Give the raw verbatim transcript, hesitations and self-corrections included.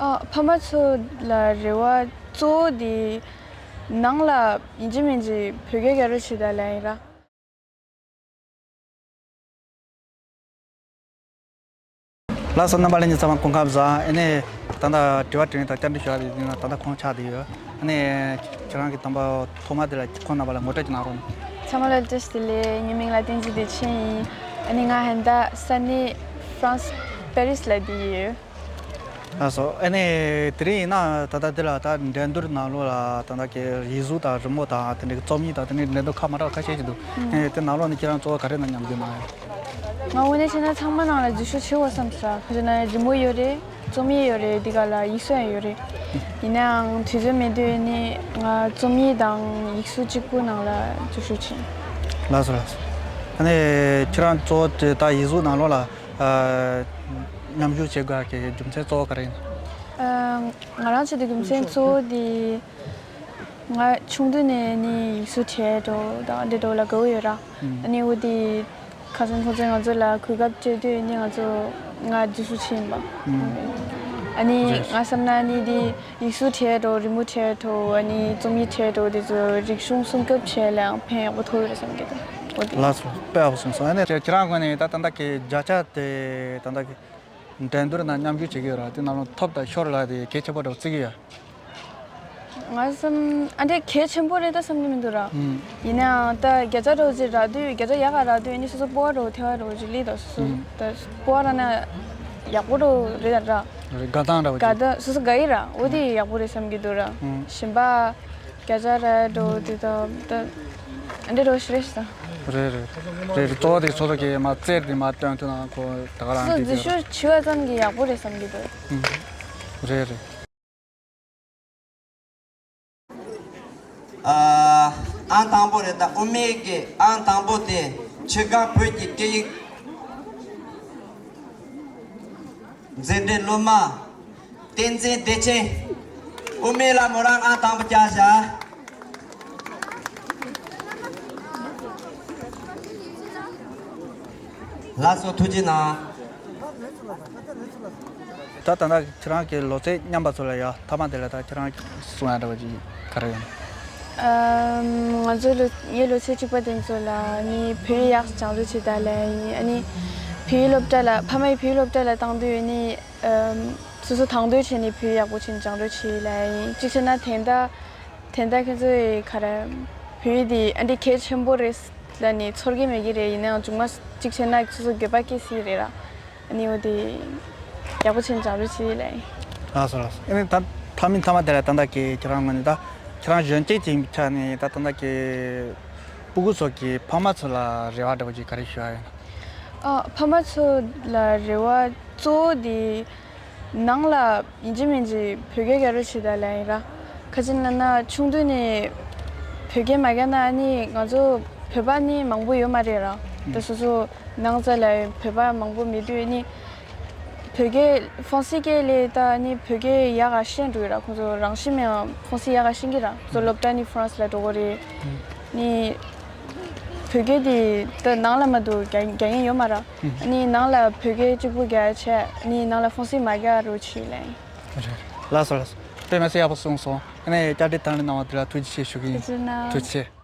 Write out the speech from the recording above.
ཨ། ཕ་མ་ཚོ་ལ་རེ་བ་གཙོ་བོ་དེ་ནང་ལ་ཡིན་གཅིག་མིན་གཅིག་བོད་སྐད་རྒྱག་རོགས་བྱེད་དང་ལབ་ཡིན་ར། ལགས་སོ། རྣམ་པ་ལྷན་རྒྱས་ཚང་མ་སྐུ་ཁམས་བཟང་། ཨ་ནི་ད་ལྟ་དྲི་བ་དྲིས་ལན་དང་བཅར་འདྲི་ཞུ་བ་དེ་ཡིན་ན་ད་ལྟ་ཁོང་ཆགས་བསྡད་ཡོད། ཨ་ནི་ཁྱེད་རང་གི་དང་པོ་ཐོག་མ་དེ་ལ་ཁོང་རྣམ་པ་ལ་ངོ་སྤྲོད་ཅིག་གནང་རོགས་གནང་། ཚང་མ་ལ་བཀྲ་ཤིས་བདེ་ལེགས། ངའི་མིང་ལ་བསྟན་འཛིན་བདེ་ཆེན་ཡིན། ཨ་ནི་ང་ཧན་ད་ས་གནས་ཧྥ་རན་སི་པེ་རིས་ལ་བསྡད་ཡོད། ལགས་སོ། ཨ་ནི་དེ་རིང་ཡིན་ན་ད་ལྟ་འདི་ལ་ད་འགྲན་བསྡུར་ནང་ལོགས་ལ་ད་ལྟ་གི་ཡིག་གཟུགས་དང་རི་མོ་དང་དེ་འདྲའི་རྩོམ་ཡིག་དང་དེ་འདྲའི་འགྲན་བསྡུར་ཁག་མ་འདྲ་བ་ཁ་ཤས་ཤིག་འདུག་ཨ་ནི་དེ་ནང་ལོགས་ནས་ཁྱེད་རང་གཙོ་བོ་ག་རེ་ནང་མཉམ་ཞུགས་གནང་ཡོད། ང་དངོས་གནས་བྱས་ན་ཚང་མ་ནང་ལ་འཛུལ་ཞུགས་བྱེད་དགོས་བསམ་སོང་། ག་ཅི་ན་རི་མོ་ཡོད་རེད། རྩོམ་ཡིག་ཡོད་རེད། འདི་ག་ལ་ཡིག་གཟུགས་ཡང་ཡོད་རེད། ཡིན་ནའང་དུས་ཚོད་མེད་དུས་ནི་ང་རྩོམ་ཡིག་དང་ཡིག་གཟུགས་གཅིག་པུ་ནང་ལ་འཛུལ་ཞུགས་བྱེད། ལགས་སོ་ལགས་སོ། ཨ་ནི་ཁྱེད་རང་གཙོ་བོ་དེ་ད་ཡིག་གཟུགས་ནང་ལོགས་ལ་ཨ་མཉམ་ཞུགས་བྱེད་དགོས་ཀྱི་རྒྱུ་མཚན་གཙོ་བོ་ག་རེ་ཡིན། ཨ། ང་རང་ཆེད་དུ་རྒྱུ་མཚན་གཙོ་བོ་དེ་ང་ཆུང་དུས་ནས་ནི་ཡིག་གཟུགས་བྲིས་འགྲོ་དང་འདི་འདྲ་ལ་དགའ་བོ་ཡོད་ར། ཨ་ནི་འོ་དེ་ཁ་སང་ཁོང་ཚོས་ང་ཚོ་ལ་གོ་སྐབས་སྤྲད་དུས་ནི་ང་ཚོ་ང་འཛུལ་ཞུགས་བྱས་ཡིན་པ། ཨ་ནི་ང་བསམ་ན་ནི་དེ་ཡིག་གཟུགས་བྲིས་འགྲོ། རི་མོ་བྲིས་འགྲོ། ཨ་ནི་རྩོམ་ཡིག་བྲིས་འགྲོ། དེ་ཚོ་རིག་གཞུང་སྲུང་སྐྱོབ་བྱེད་ལ་ཡང་ཕན་ཡག་པོ་ཐོགས་ཡོད་རེད་བསམ་གྱི་འདུག་འོ་དེ། ལགས་སོ། དཔེ་ཡག་པོ་གསུངས་སོང་། ཨ་ནི་ཁྱེད་རང་ངོས་ནས་ད་ད་ལྟ་གི་བརྒྱ་ཆ་དེ་ད་ལྟ་གི་འགྲན་བསྡུར་ནང་མཉམ་ཞུགས་བྱེད་ཀྱི་ཡོད་ར། དེ་ནང་ལ་ཐོབ་དང་ཤོར་ལ་དེ་གལ་ཆེན་པོ་འདྲ་བོ་བརྩི་གི་ཡོད། ང་བསམ་ཨ་འདྲས་གལ་ཆེན་པོ་རེད་ད་བསམ་གྱི་མི་འདུག་ར། ཨུམ། ཡིན་ནའང་ད་བརྒྱ་ཆ་འདྲ་བོ་ཅིག་རག་དུས་བརྒྱ་ཆ་ཡག་ག་རག་དུས་ཨ་ནི་སོ་སོ་སྤོབས་པ་འདྲ་བོ་ཐེབས་པ་འདྲ་བོ་ཅིག་སླེབས་འདུག་སོ་སོ་ཨུམ། ད་སྤོབས་པ་རག་ན་ཡག་པོ་འདྲ་བོ་རེད་ད་ར། རེད། དགའ་སྟངས་འདྲ་བོ་དགའ་ཅིག་སྟངས་སོ་སོ་དགའ་ཡི་ར། འོ་དེ་ཡག་པོ་རེད་བསམ་གྱི་འདུག་ར། ཨུམ། གཞན་པ་བརྒྱ་ཆ་རག་འདྲ་བོ་དེ་ད་ད་ཨ་འདྲས་འདྲ་བོ་ཞིག་རེད་ཤག་ད། རེད་རེད། རེད་རེད། གཙོ་བོ་དེ་སོ་སོ་གི་མ་རྩལ་དེ་མ་སྟོན་ཐུབ་ན་ཁོ་ད་ག་རང་སོ་སོ་དེ་འཛུལ་ཞུགས་བྱས་པ་ཙམ་གྱིས་ཡག་པོ་རེད་བསམ་གྱི་འདུག་ཨུམ། རེད་རེད། ཨ། ཨང་དང་པོ་རེད། ད་དབུ་མའི་གི་ཨང་དང་པོ་དེ་ཆེད་མངགས་བོད་ཀྱི་སྐད་ཡིག་འཛིན་གྲྭའི་སློབ་མ་བསྟན་འཛིན་བདེ་ཆེན། དབུ་མའི་ལ་མོ་རང་ཨང་དང་པོ་བཀྱག་བཞག་ལགས་སོ། ཐུགས་རྗེ་གནང་། ད་ད་ལྟ་ཁྱེད་རང་གི་ལོ་ཚད་མཉམ་པ་ཚོ་ལ་ཡ་མཐའ་མ་དེ་ལ་ད་ཁྱེད་རང་གསུང་ཡ་འདྲ་བ་ཅིག་ག་རེ་ཡོད། ཨམ། ང་ཚོའི་ལོ་ངའི་ལོ་ཚད་གཅིག་པ་དེ་ཚོ་ལ་ནི་བོད་ཡིག་ཡག་སྦྱང་བརྡར་བྱེད་དང་ལབ་ཡིན། ཨ་ནི་བོད་ཡིག་སློབ་གྲྭ་ལ་ཕ་མ་ཡིས་བོད་ཡིག་སློབ་གྲྭ་ལ་བཏང་དུས་ནི་ཨམ། སོ་སོ་དང་དོད་བྱས་ནས་བོད་ཡིག་ཡག་པོ་བྱས་ནས་སྦྱང་བརྡར་བྱེད་ལབ་ཡིན། གཅིག་བྱས་ན་དེ་འདྲ་དེ་འདྲ་ཁྱེད་ཚོས་ག་རེ་བོད་ཡིག་འདི་ཨ་འདྲ་གལ་ཆེན་པོ་རེད་ལབ་ནས་ཚོར་གྱི་མེད་ཀྱི་རེད། ཡིན་ནའང་མཇུག་མ་གཅིག་བྱས་ན་སོ་སོ་འགྱོད་པ་སྐྱེ་སྲིད་རེད་ར། ཨ་ནི་འོ་དེ་ཡག་པོ་བྱས་ནས་སྦྱང་བརྡར་བྱེད་ལབ་ཡིན། ལགས་སོ་ལགས་སོ། ཨ་ནི་ད་ཐ་མི་མཐའ་མ་དེ་ལ་ད་ལྟ་གི་ཁྱེད་རང་ངོས་ནས་ད་ཁྱེད་རང་གཞོན་སྐྱེས་ཅིག་ཡིན་པའི་ཆ་ནས་ད་ད་ལྟ་གི་སྤུ་གུ་ཚོ་གི་ཕ་མ་ཚོ་ལ་རེ་བ་འདྲ་བོ་ཅིག་ག་རེ་ཞུ་ཡ་ཡོད་ན། ཨ། ཕ་མ་ཚོ་ལ་རེ་བ་གཙོ་བོ་དེ་ནང་ལ་ཡིན་གཅིག་མིན་གཅིག་བོད་སྐད་རྒྱག་རོགས་བྱེད་དང་ལབ་ཡིན་ར། ག་ཅི་ལབ་ན་ཆུང་དུས་ནས་བོད་སྐད་མ་རྒྱག་ན་ཨ་ནི་ང་ཚོ་བོད་པ་ནི་མང་པོ་ཡོད་མ་རེད་ར། ད་སོ་སོ་ནང་རྩ་ལ་བོད་པ་མང་པོ་མེད་དུས་ཨ་ནི་བོད་སྐད་ཧྥོན་སི་སྐད་ལས་ད་ཨ་ནི་བོད་སྐད་ཡག་ག་ཤེས་འགྲོ་གི་ར། ཁོང་ཚོ་རང་བཞིན་མེད་ཡང་ཧྥོན་སི་ཡག་ག་ཤེས་ཀྱི་ར། ཁོང་ཚོ་སློབ་གྲྭ་ནི་ཧྥ་རན་སི་ལ་འགྲོ་གི་རེད། ནི་བོད་སྐད་དེ་ད་ནང་ལ་མ་གཏོགས་རྒྱག་རྒྱག་མཁན་ཡོད་མ་ར། ཨ་ནི་ནང་ལ་བོད་སྐད་གཅིག་པུ་རྒྱག་བྱས་ཨ་ནི་ནང་ལ་ཧྥོན་སི་མ་རྒྱག་རོགས་བྱེད་ལབ་ཡིན། རེད་རེད། ལགས་སོ་ལགས་སོ། དཔེ་མི་སྲིད་ཡག་པོ་གསུངས་སོང་། ཨ་ནི་བཅར་འདྲི་དང་ལེན་གནང་བ་དེ་ལ་ཐུགས་རྗེ་ཆེ་ཞུ་གི་ཡིན། ཐུགས་རྗེ་གནང་། ཐུགས་རྗེ་ཆེ།